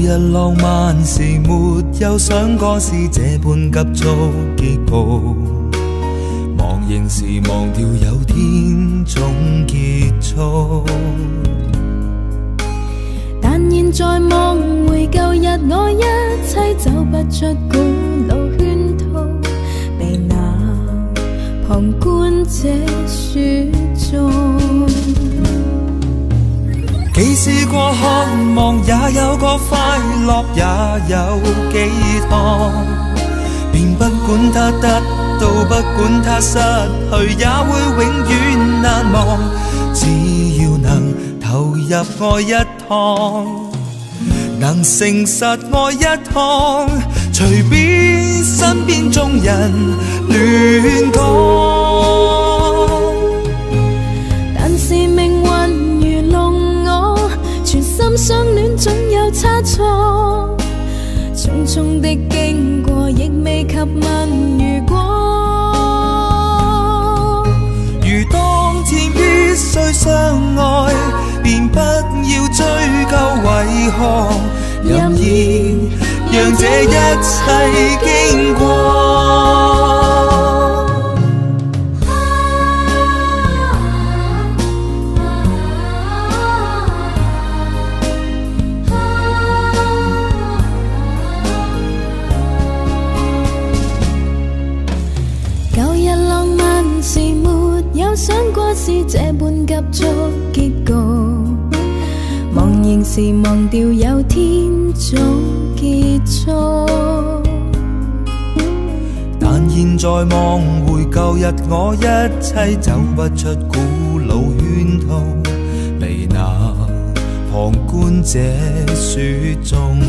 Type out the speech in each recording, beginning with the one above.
日浪漫時，沒有想過是這般急速結局。忘形時忘掉有天總結束。但現在望回舊日，我一切走不出古老圈套，被那旁觀者說中。既試過渴望，也有過快樂，也有寄託，便不管他得到，不管他失去，也會永遠難忘。只要能投入愛一趟，能誠實愛一趟，隨便身邊眾人亂講。但是命運愚弄我，全心相戀總有差錯，匆匆的經過，亦未及問如果。如當天必須相愛，便不要追究為何，任意讓這一切經過。舊日浪漫時，沒有想過是這般急速結局。忘形時忘掉有天總結束。但現在望回舊日，我一切走不出古老圈套，被那旁觀者說中。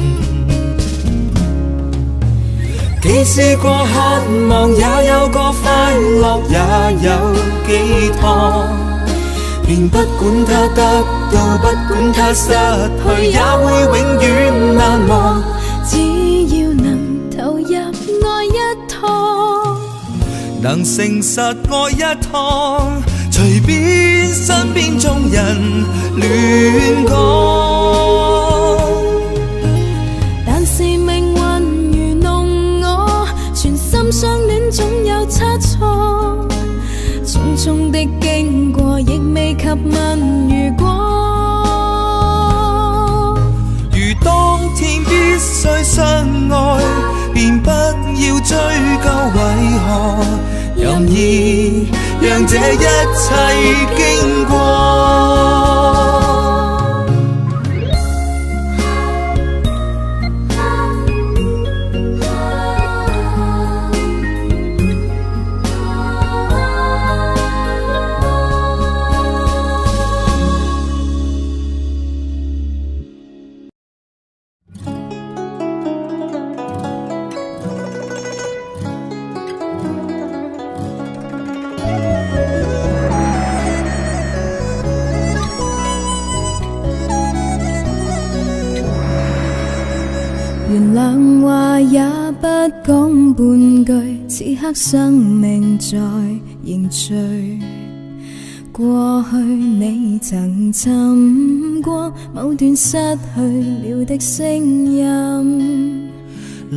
既試過渴望，也有過快樂，也有寄託，便不管他得到，不管他失去，也會永遠難忘。只要能投入愛一趟，能誠實愛一趟，隨便身邊眾人亂講。但是命運愚弄我，全心相戀總有差錯，匆匆的經過，亦未及問如果。如當天必須相愛，便不要追究為何，任意讓這一切經過。原諒話也不講半句，此刻生命在凝聚。過去你曾尋過某段失去了的聲音。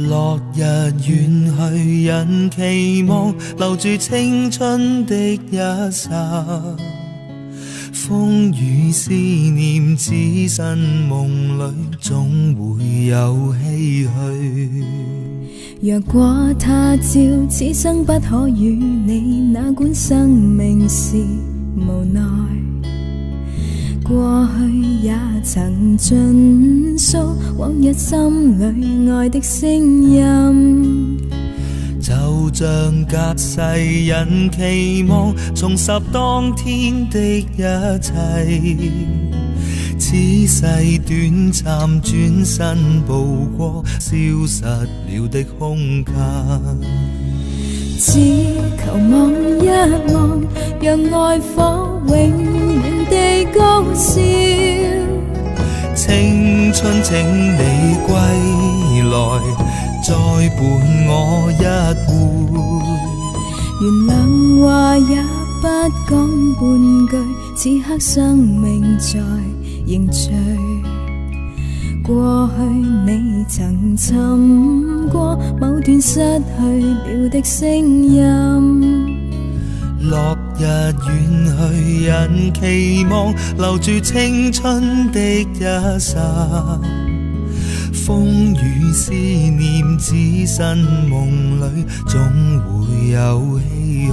落日遠去，人期望留住青春的一剎。風雨思念，置身夢裏，總會有唏噓。若果他朝此生不可與你，哪管生命是無奈。過去也曾盡訴往日心裏愛的聲音。就像隔世人期望重拾當天的一切，此世短暫，轉身步過消失了的空間。只求望一望，讓愛火永遠地高燒。青春，請你歸來，再伴我一回。原諒話也不講半句，此刻生命在凝聚。過去你曾尋過某段失去了的聲音。落日遠去，人期望留住青春的一剎。風雨思念，置身夢裏，總會有唏噓。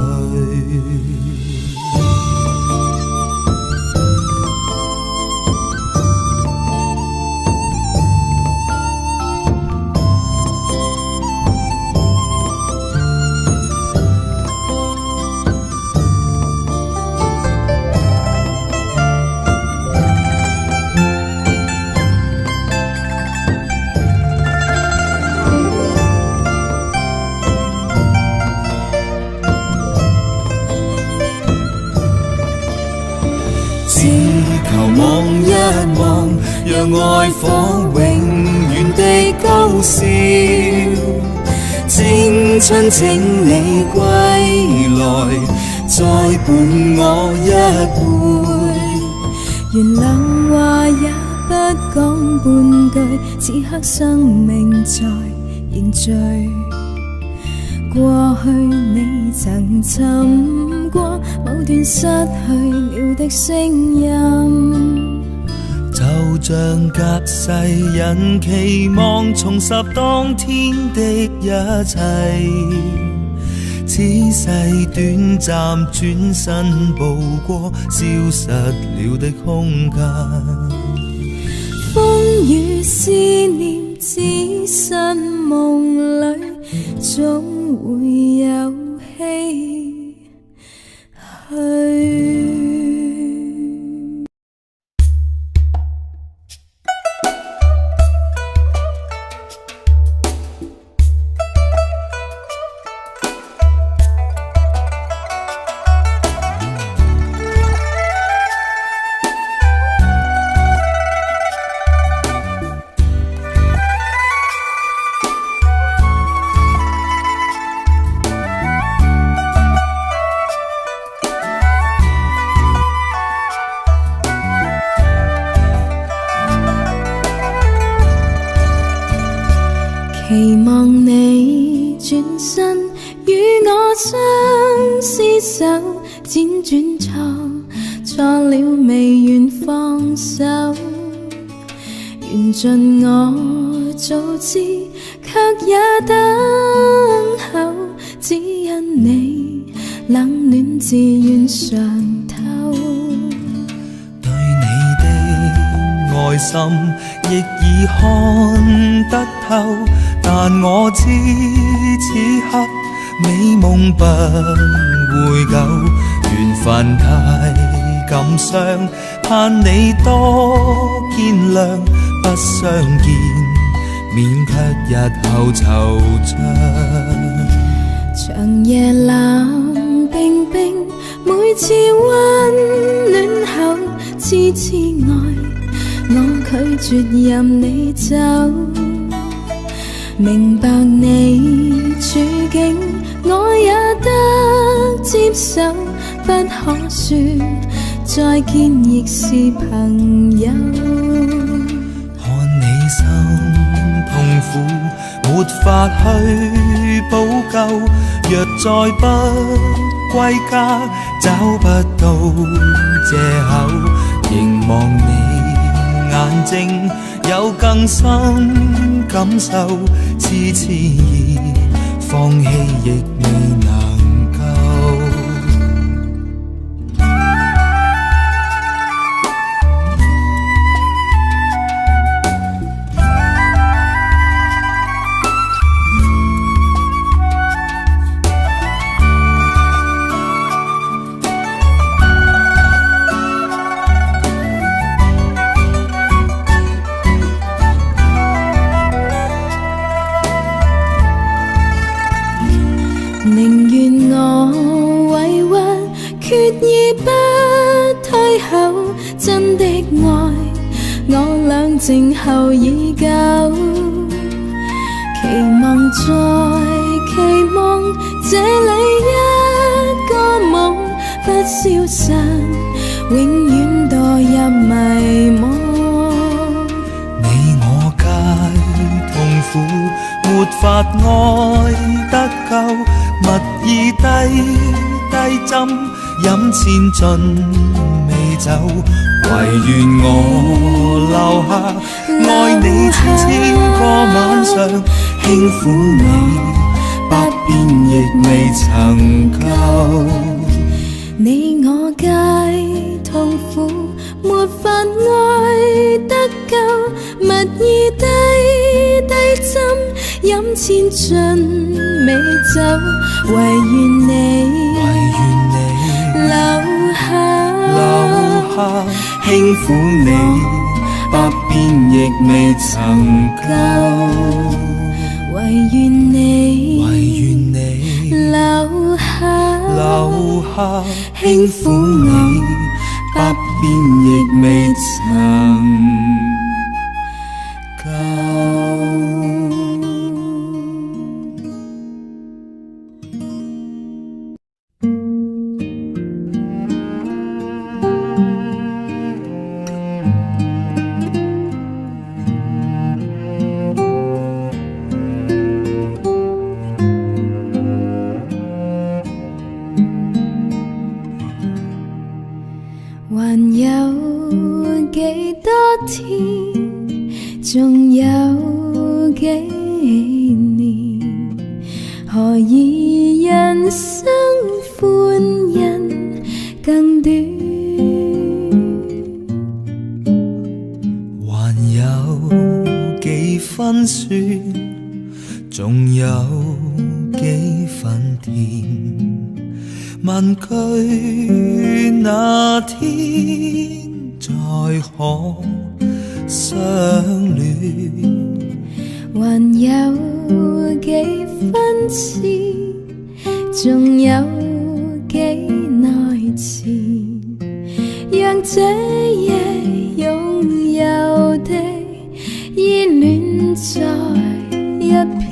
只求望一望，讓愛火永遠地高燒。青春，請你歸來，再伴我一回。原諒話也不講半句，此刻生命在凝聚。過去你曾尋過某段失去了的聲音，就像隔世人期望重拾當天的一切，此世短暫，轉身步過消失了的空間。風雨思念，置身夢裏，總會有唏噓。期望你轉身與我相廝守，輾轉錯，錯了未願放手，緣盡我早知，卻也等候，只因你冷暖自願嘗透。對你的愛心亦已看得透，但我知此刻美夢不會久，緣分太感傷，盼你多見諒，不相見，免卻日後惆悵。長夜冷冰冰，每次溫暖後，痴痴愛，我拒絕任你走。明白你處境，我也得接受，不可說再見亦是朋友。看你心痛苦，沒法去補救。若再不歸家，找不到借口，凝望你眼睛，有更深感受，痴痴意放棄亦未能夠。寧願我委屈，決意不退後，真的愛，我倆靜候已久。期望再期望，這裡一個夢不消散，永遠墮入迷惘。你我愛得夠，勿以低低斟，飲千樽美酒，唯願我留下愛你千千個晚上，輕撫你百遍亦未曾夠。你我皆痛苦，沒法愛得夠，勿以低低斟，飲千樽美酒，唯願你唯願你留下，留下輕撫你百遍亦未曾夠。唯願你唯願你留下，留下輕撫你百遍亦未曾夠。還有幾多天，仲有幾年，何以人生歡欣更短？還有幾分酸，仲有幾分甜。問句那天再可相戀？還有幾分痴，仲有幾耐遲，讓這夜擁有的依戀再一遍。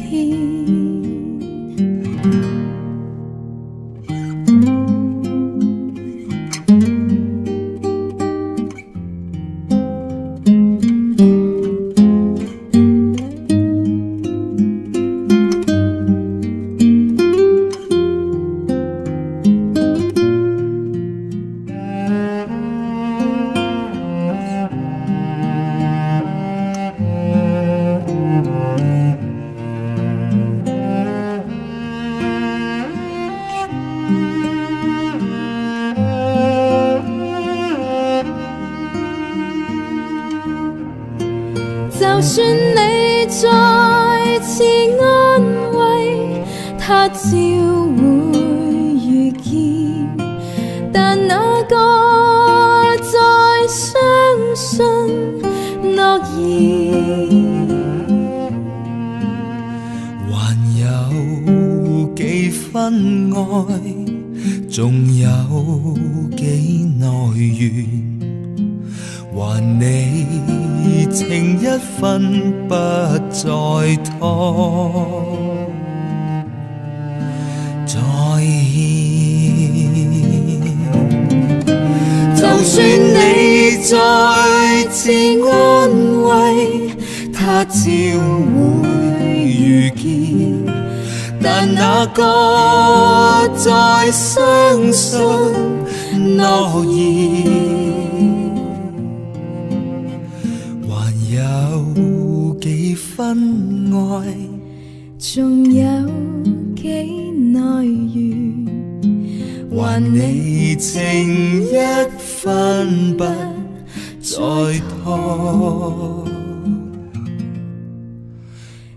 就算你再次安慰，他朝會遇見，但哪個再相信諾言？還有幾分愛，仲有幾耐緣？還你情一分，不再拖再欠。就算你再次安慰，他朝會遇見，但哪個再相信諾言？還有幾分愛，仲有幾耐緣？還你情一分，不再拖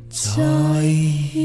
再欠。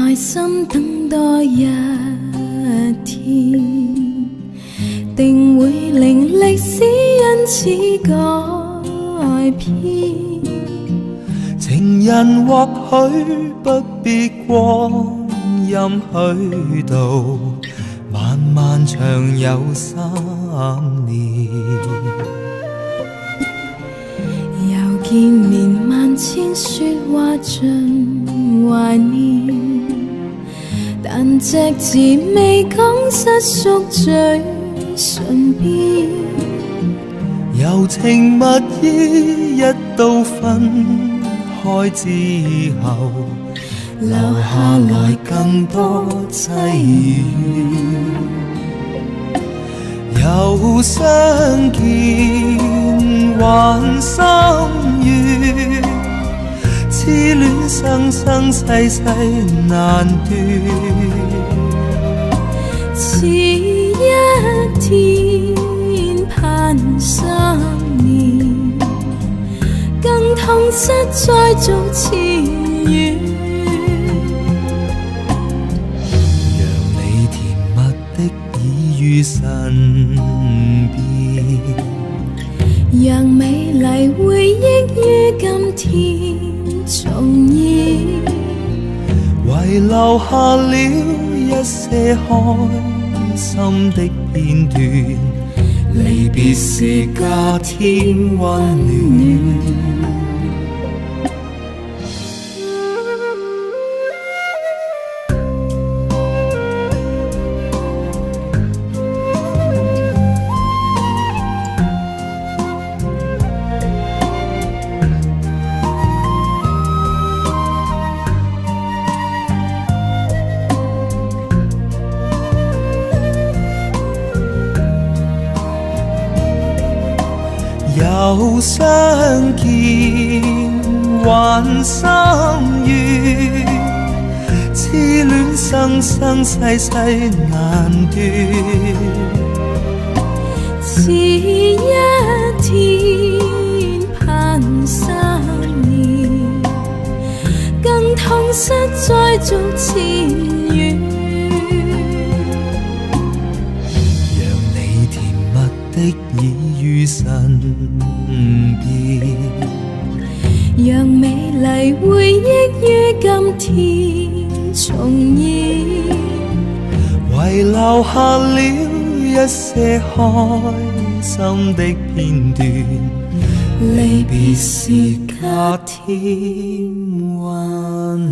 耐心等多一天，定會令歷史因此改編。情人或許不必光陰虛度，漫漫長有3年。又見面萬千說話盡懷念，但隻字未講失縮嘴唇邊。柔情蜜意一到分開之後，留下來更多際遇。又相見還心願，痴戀生生世世難斷。遲一天盼3年，更痛失再續前緣。讓你甜蜜的耳語身邊，讓美麗回憶於今天重現。遺留下了一些開心的片段，離別時加添溫暖。又相見還心願，痴戀生生世世難斷。遲一天盼3年，更痛失再續前緣。讓你甜蜜的耳語身邊，讓美麗回憶於今天重現。遺留下了一些開心的片段，離別時加添溫暖。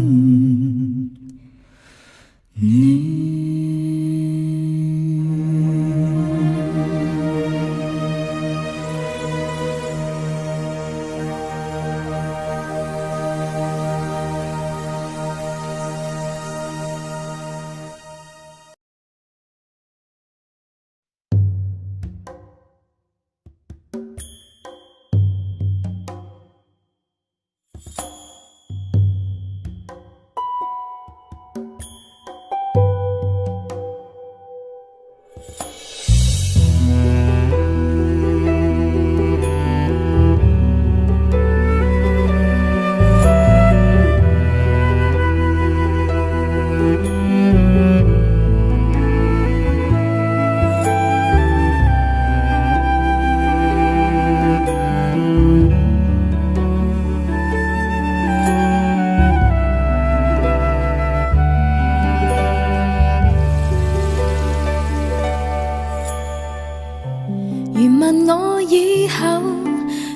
如問我以後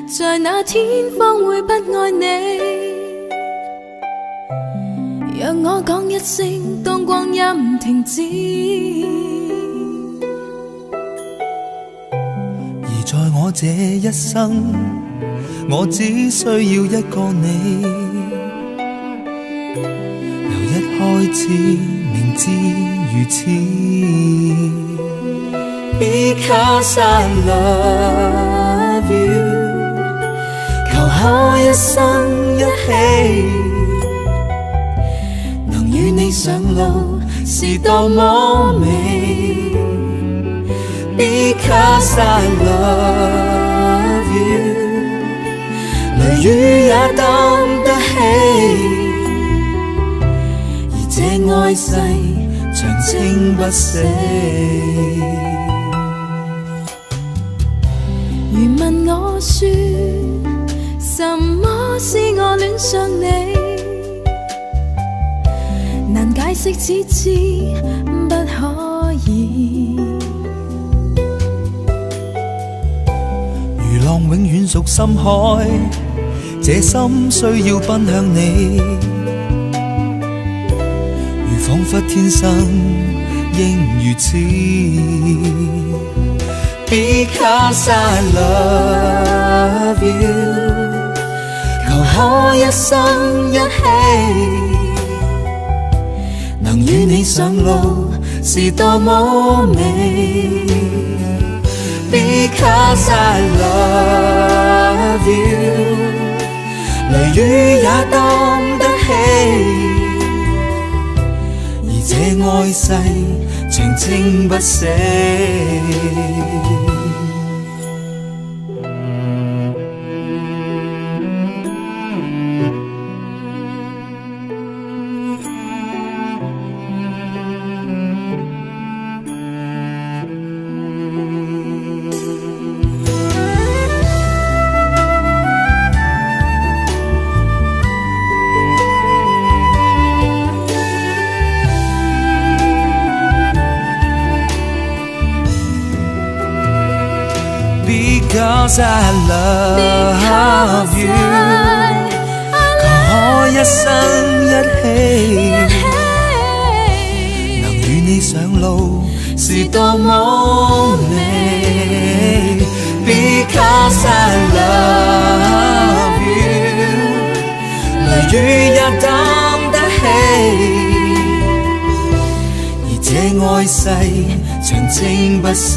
在哪天方會不愛你，讓我講一聲，當光陰停止。而在我這一生，我只需要一個你。由一開始明知如此。Because I love you，求可一生一起，能與你上路是多麼美。Because I love you，雷雨也擔得起，而這這愛世長青不死。如問我說，什麼使我戀上你？難解釋，只知不可以。如浪永遠屬深海，這心需要奔向你。如彷彿天生應如此。Because I love you，求可一生一起，能與你上路是多麼美。Because I love you，雷雨也擔得起，而這愛世長青不死。Because I love you，求可一生一起，能與你上路是多麼美。Because I love you，雷雨也擔得起，而這愛世長青不死。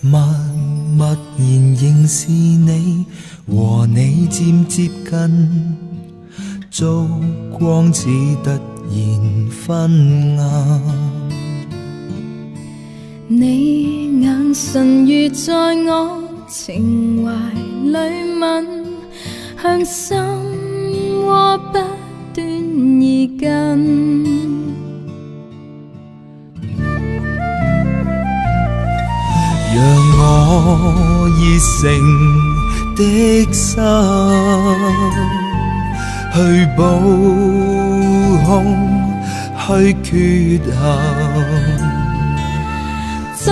默默然仍是你，和你漸接近，燭光似突然昏暗。你眼神如在我情懷裏吻，向心窩不斷移近。讓我熱誠的心去補空，去缺陷。怎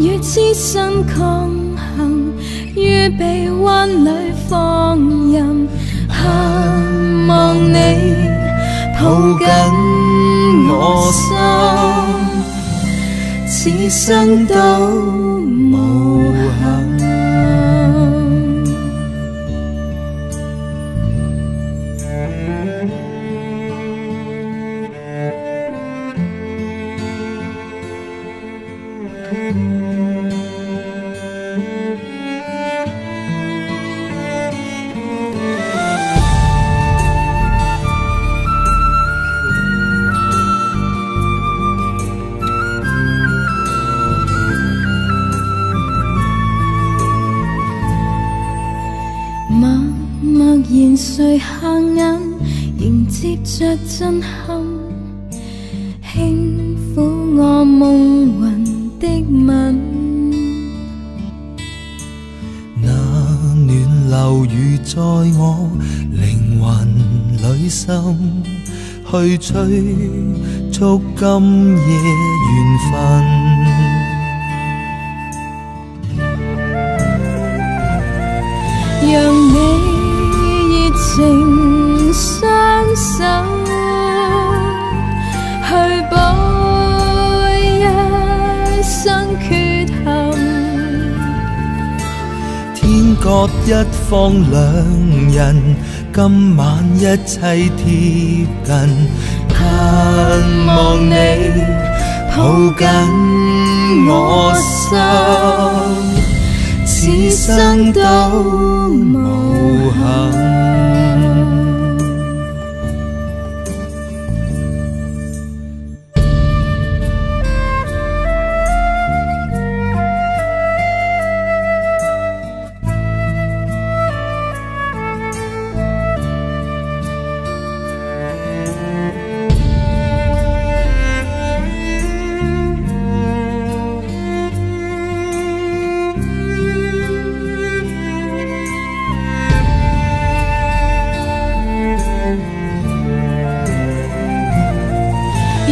與痴心抗衡？於臂彎裏放任，盼望你抱緊我心，此生都無憾。默默然垂下眼，迎接着震撼，輕撫我夢魂的吻。那暖流如在我靈魂裏滲，去催促今夜緣分。各一方兩人，今晚一切貼近，盼望你抱緊我心，此生都無憾。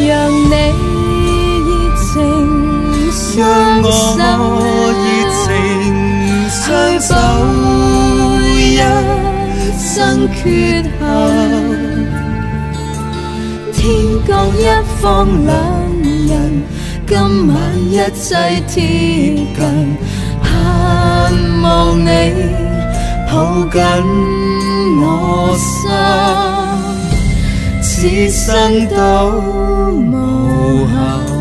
讓你熱情讓我相守，熱情相守，一生缺陷。天各一方兩人，今晚一切貼近，盼望你抱緊我心，此生都無無憾。憾。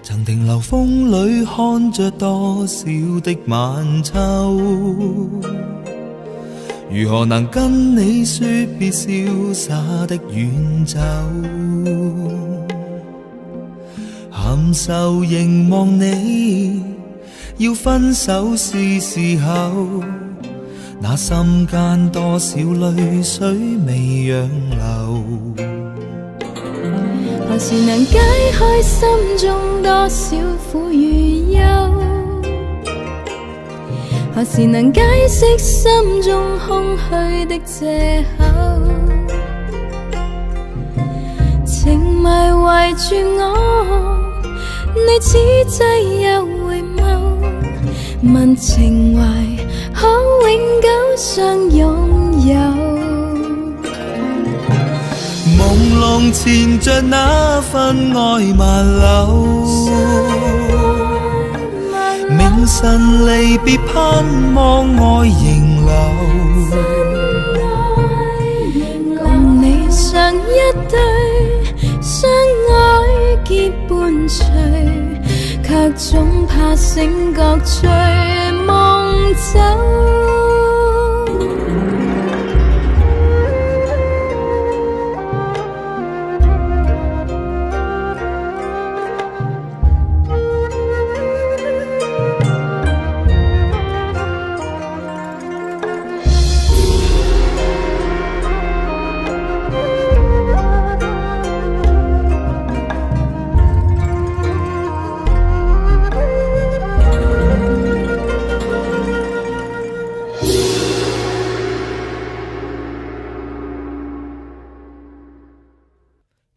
曾停留風裏看着多少的晚秋，如何能跟你說別瀟灑的遠走？含愁凝望你，要分手是時候，那心間多少淚水未讓流。何時能解開心中多少苦與憂？何時能解釋心中空虛的借口？情迷圍住我，你此際又回眸，問情懷可永久相擁有？朦朧纏着那份愛萬縷，明晨離別盼望愛仍留。共你常一對，相愛結伴隨，卻總怕醒覺隨夢走。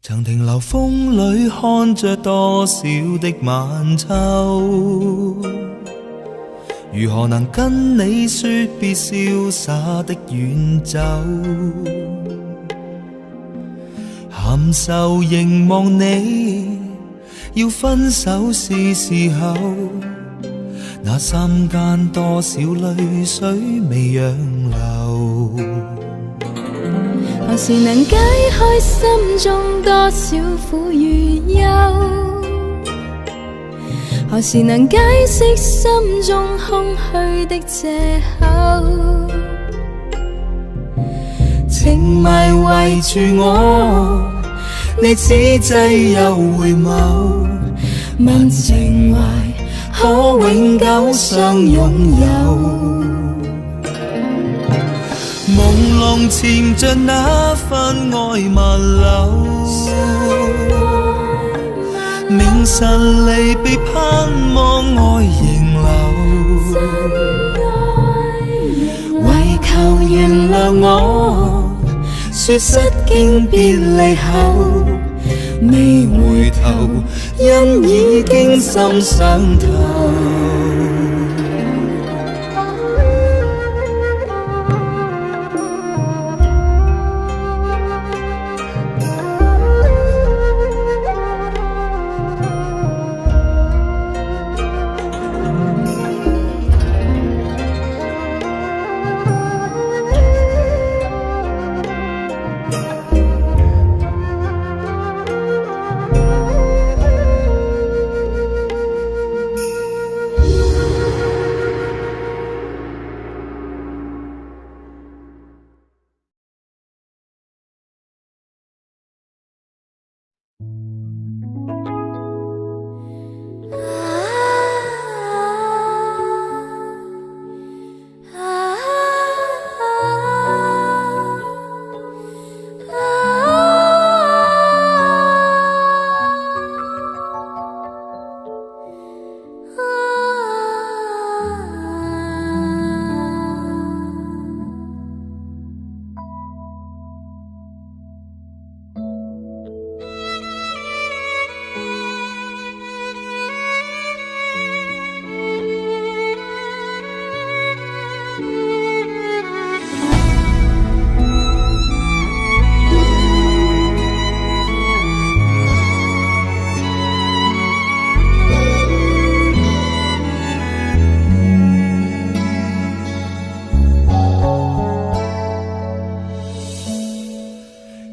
曾停留風裏看着多少的晚秋，如何能跟你說別瀟灑的遠走？含愁凝望你，要分手是時候，那心間多少淚水未讓流。何時能解開心中多少苦與憂？何何時能解釋心中空虛的藉口？情迷圍住我，你此際又回眸，問情懷可永久相擁有。朦朧潛着那份愛萬縷，明晨離別盼望愛仍留。唯求原諒我，說失敬別離後，未回頭，因已經心上頭。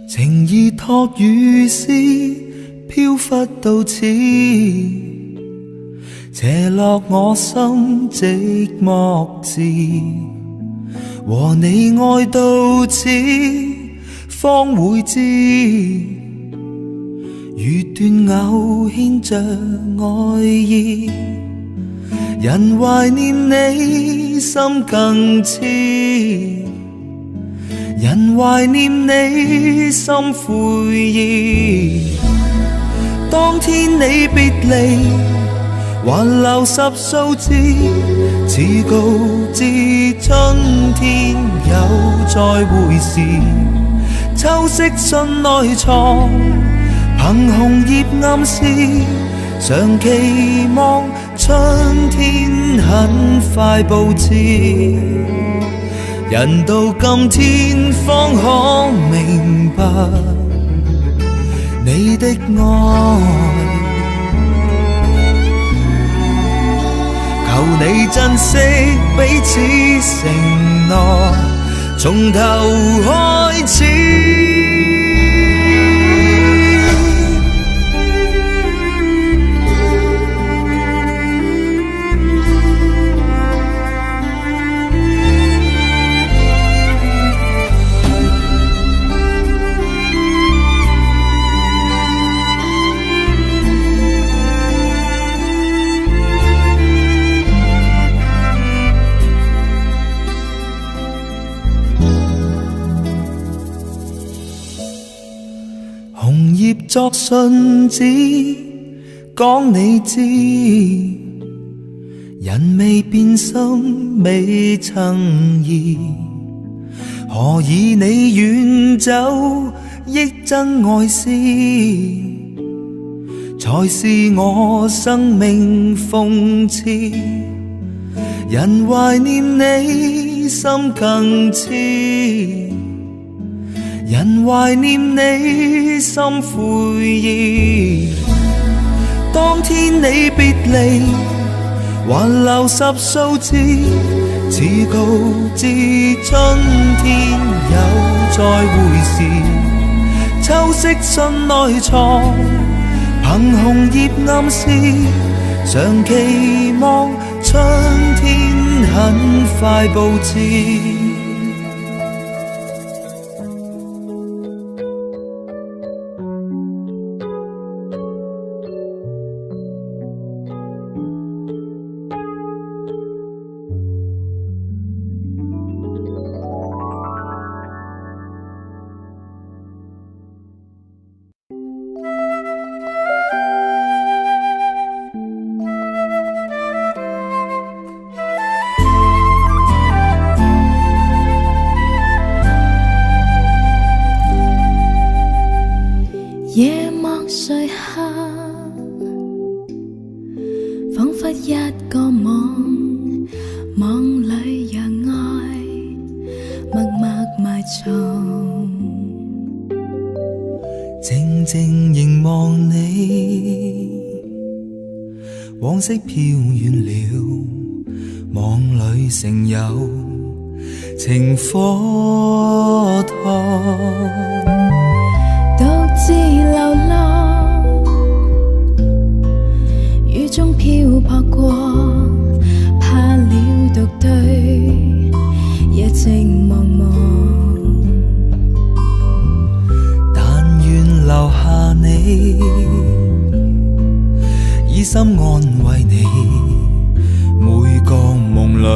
情意託雨絲，飄忽到此，斜落我心寂寞時，和你愛到此，方會知，如斷藕牽着愛意，人懷念你心更痴。人懷念你心悔意，當天你別離，還留十數字，似告知春天有再會時。秋色信內藏，憑紅葉暗示，常期望春天很快報知。人到今天方可明白你的愛，求你珍惜彼此承諾，從頭開始。紅葉作信紙，講你知，人未變心，未曾疑，何以你遠走，益增愛思，才是我生命諷刺。人懷念你，心更痴。人懷念你，心悔意。當天你別離，還留十數字，似告知春天有再會時。秋色信內藏，憑紅葉暗示，常期望春天很快佈置。夜幕垂下，彷彿一個夢，夢裏讓愛默默埋藏。靜靜凝望你，往昔飄遠了，夢裏成有情火燙。獨自流浪，雨中漂泊過，怕了獨對，夜靜茫茫。但願留下你，以心安慰你，每個夢裏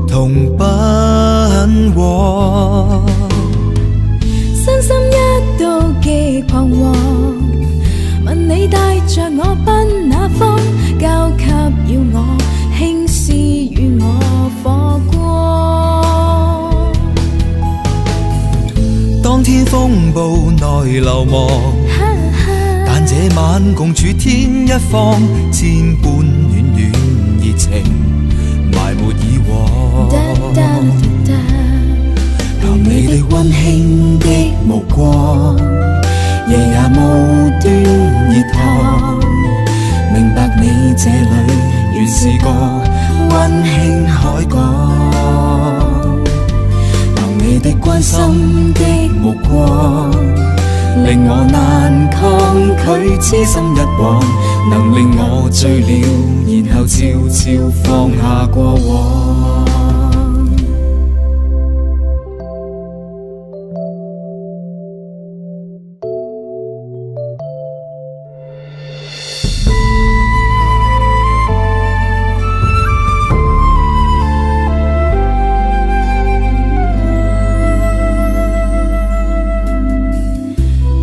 同奔往。身心一度極彷徨，問你帶着我奔哪方，交給了我輕施與我火光。當天風暴內流亡，但這晚共處天一方，千般暖暖熱情埋沒以往。憑你的溫馨的目光，夜也無端熱燙。明白你這裏原是個溫馨海港。憑你的關心的目光，令我難抗拒痴心一往，能令我醉了，然後悄悄放下過往。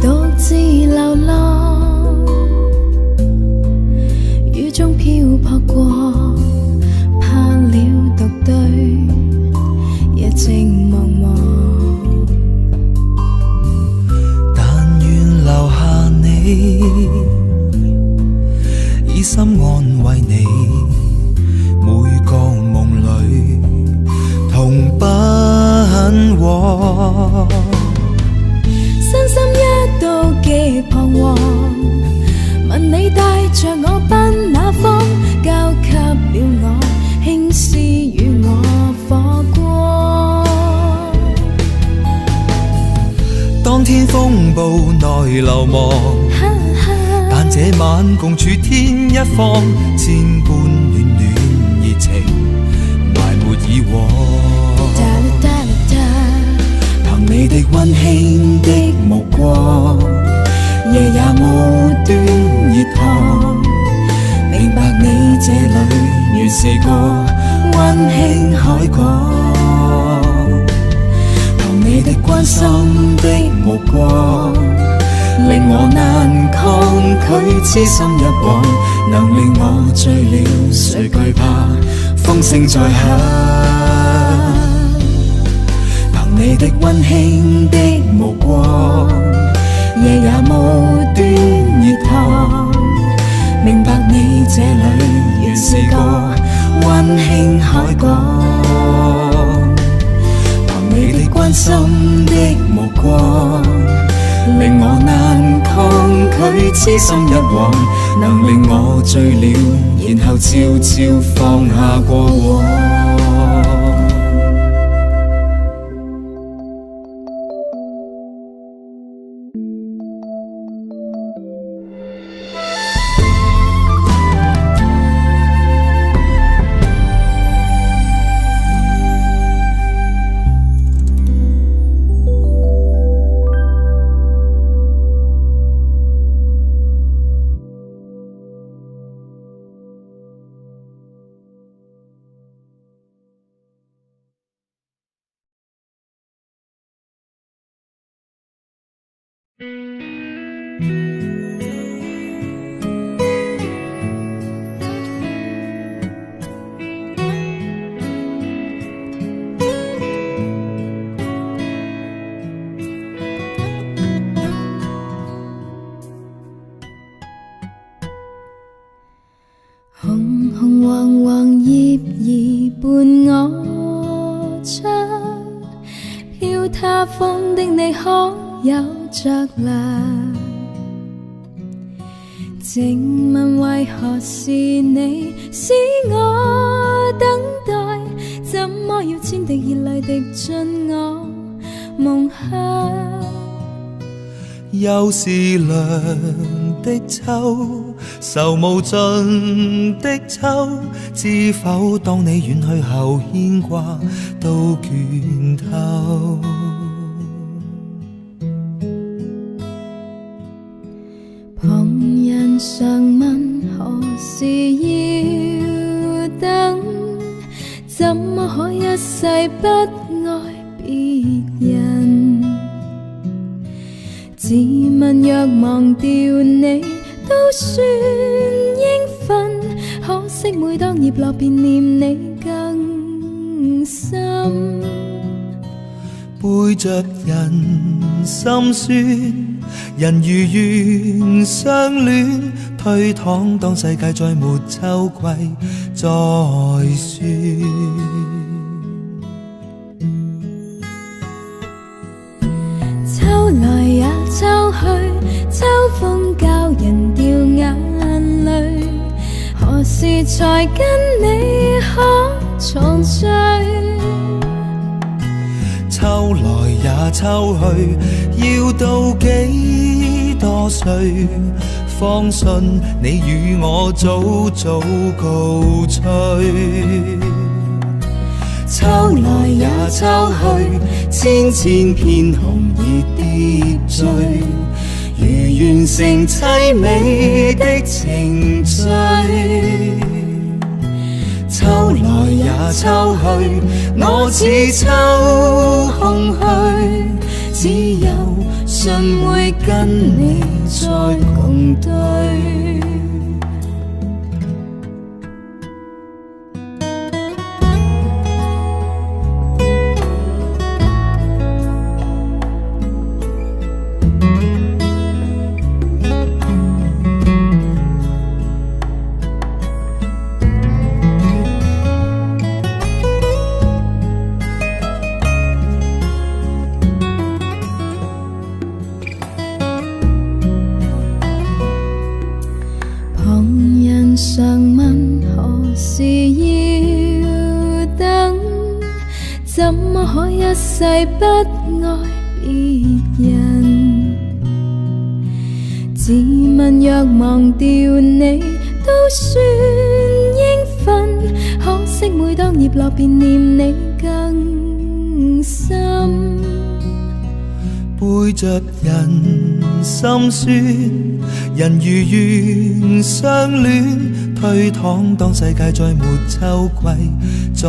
獨自流浪，雨中漂泊過，怕了獨對，夜靜茫茫。但願留下你，以心安慰你，每個夢裏同奔往。身心一度極彷徨，問你帶着我奔哪方，交給了我輕施與我火光。當天風暴內流亡，但這晚共處天一方，千般暖暖熱情埋沒以往。憑你的溫馨的目光，夜也無端熱燙。明白你這裏原是個溫馨海港。憑你的關心的目光，令我難抗拒痴心一往，能令我醉了，誰懼怕風聲再響？憑你的溫馨的目光，夜也無端熱燙。明白你這裏原是個溫馨海港。憑你的關心的目光，令我難抗拒痴心一往，能令我醉了，然後悄悄放下過往。紅紅黃黃葉兒伴我窗，飄他方的你可有着涼？靜問為何是你使我等待？怎麼要千滴熱淚滴進我夢鄉？又是涼的秋，愁無盡的秋，知否當你遠去後，牽掛都倦透。旁人常問何時要等，怎麼可一世不愛別人？自問若忘掉你，都算應分，可惜每當葉落便念你更深。背着人心酸，人如願相戀，推搪當世界再沒秋季再說。秋來也秋去，秋風教人掉眼淚，何時才跟你可重聚？秋來也秋去，要到幾多歲，方信你與我早早告吹？秋來也秋去，千千片紅葉疊綴，如完成凄美的程序。秋來也秋去，我似秋空虛，只有信會跟你再共對。旁人常問何時要等，怎麼可一世不愛別人？自問若忘掉你，都算應分，可惜每當葉落便念你更深。背着人心酸，人如願相戀，推搪當世界再沒秋季再說。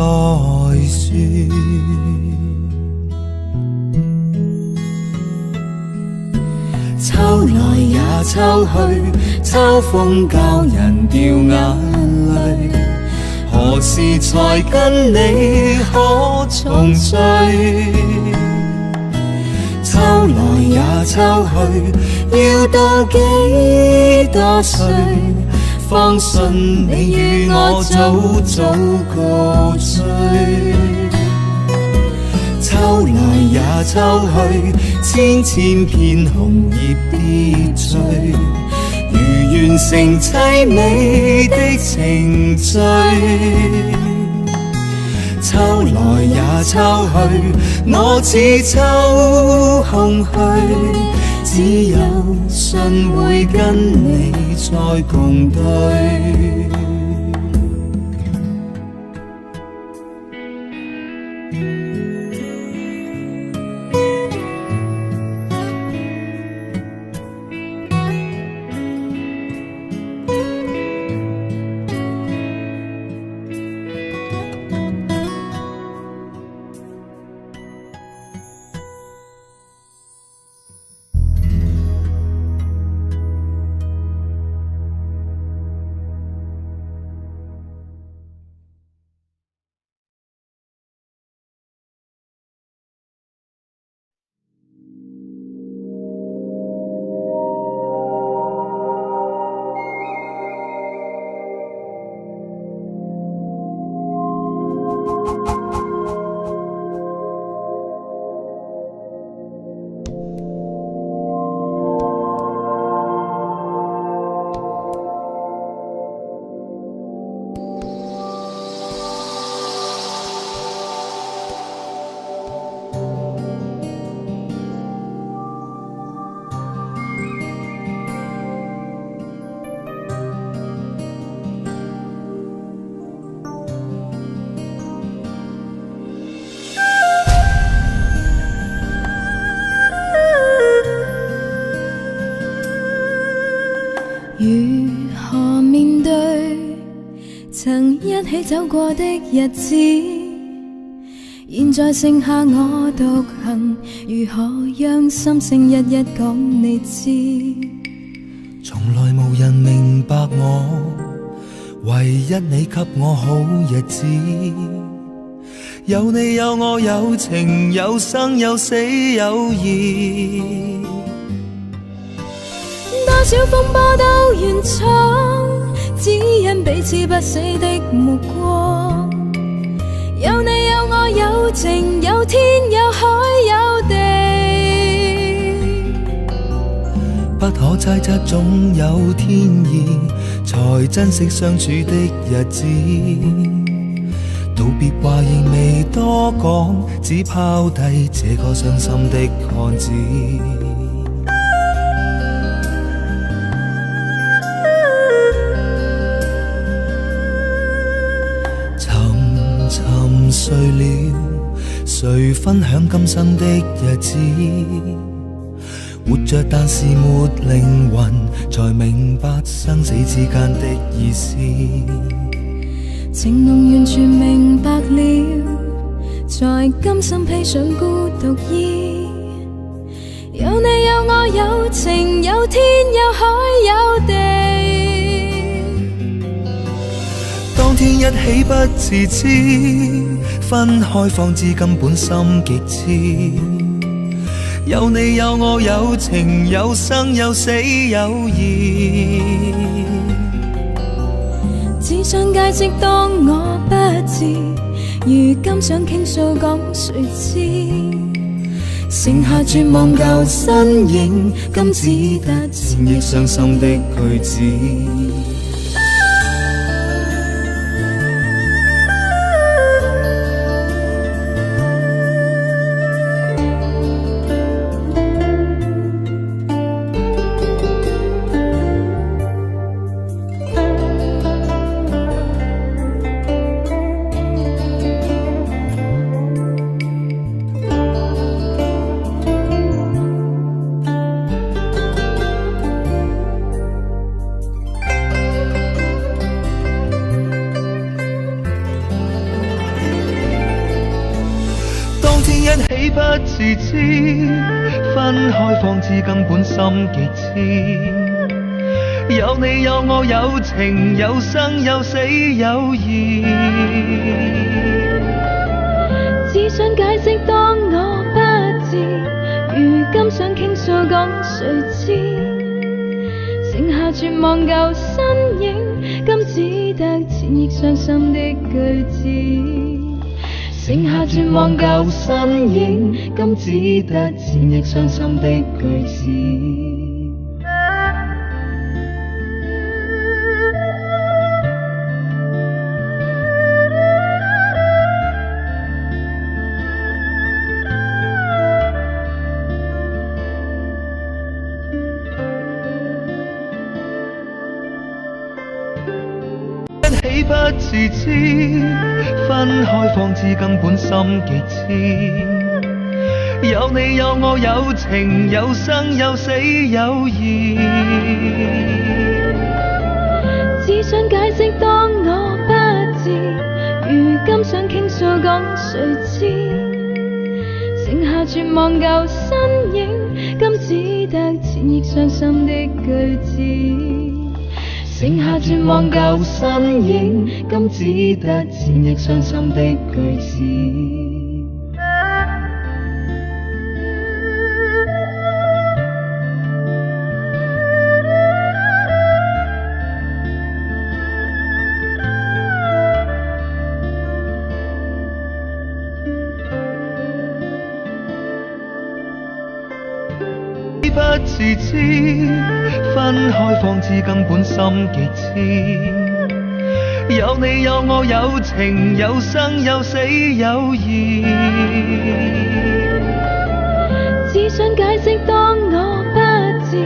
秋來也秋去，秋風教人掉眼淚，何時才跟你可重聚？秋來也秋去，要到幾多歲，方信你與我早早告吹？秋來也秋去，千千片紅葉疊綴，如完成凄美的程序。秋來也秋去，我似秋空虛，只有信會跟你再共對。一起走過的日子，現在剩下我獨行，如何讓心聲一一講你知？從來無人明白我，唯一你給我好日子。有你有我有情有生有死有義。多少風波都願闖，只因彼此不死的目光。有你有我有情有天有海有地，不可猜測總有天意，才珍惜相處的日子。道別話仍未多講，只拋低這個傷心的漢子。沉沉睡了，誰分享今生的日子？活着但是沒靈魂，才明白生死之間的意思。情濃完全明白了，才甘心披上孤獨衣。有你有我有情有天有海有地。當天一起不自知，分開方知根本心極痴。有你有我有情有生有死有義。只想解釋當我不智，如今想傾訴講誰知？剩下絕望舊身影，今只得千億傷心的句子。當天一起不自知，分開方知根本心極痴。有你有我有情有生有死有義。只想解釋當我不智，如今想傾訴講誰知？剩下絕望舊身影，今只得千億傷心的句子。剩下絕望舊身影，今只得千億傷心的句子。一起不自知，分開方知根本心極痴。有你有我有情有生有死有義。只想解釋當我不智，如今想傾訴講誰知？剩下絕望舊身影，今只得千億傷心的句子。剩下絕望舊身影，今只得千億傷心的句子。不自知，分開方知根本心極痴。有你有我有情有生有死有義。只想解釋當我不智，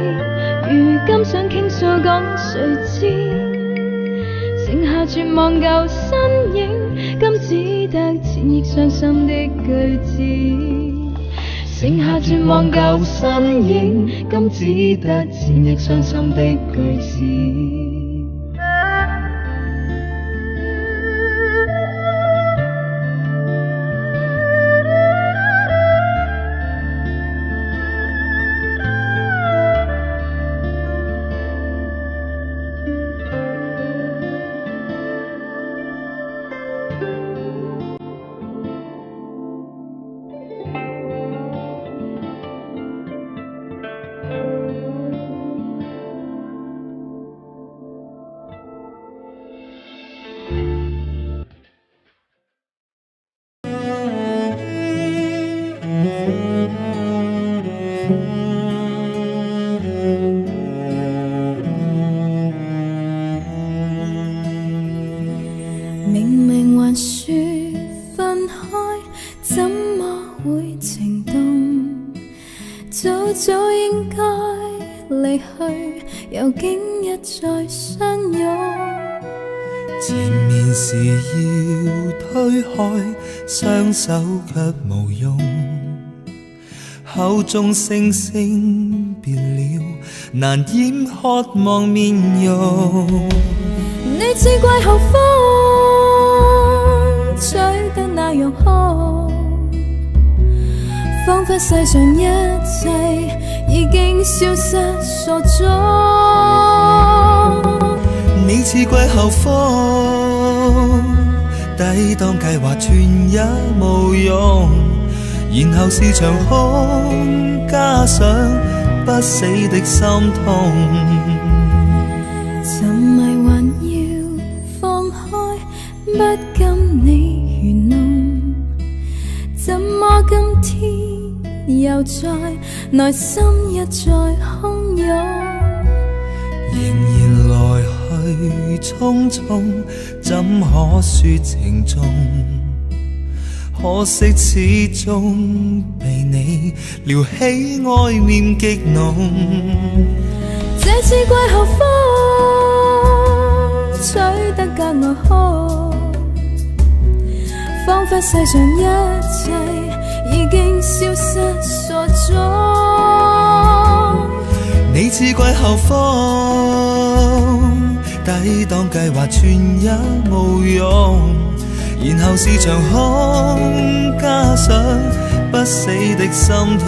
如今想傾訴講誰知？剩下絕望舊身影，今只得千億傷心的句子。剩下絕望舊身影，今只得千億傷心的句子。明明還說分開，怎麼會情動？早早應該離去，又竟一再相擁。前面是要推開，雙手卻無用，口中聲聲別了，難掩渴望面容。你似季候風，吹得那樣空，彷彿世上一切已經消失所蹤。你似季候風，抵擋計劃全也無用，然後是場空，加上不死的心痛。沉迷還要放開，不禁你愚弄，怎麼今天又在內心一再洶湧？仍然來去匆匆，怎可說情重？可惜始終被你撩起愛念極濃。這次季候風，吹得格外兇，彷彿世上一切已經消失所蹤。你似季候風，抵擋計劃全也無用，然後是場空，加上不死的心痛。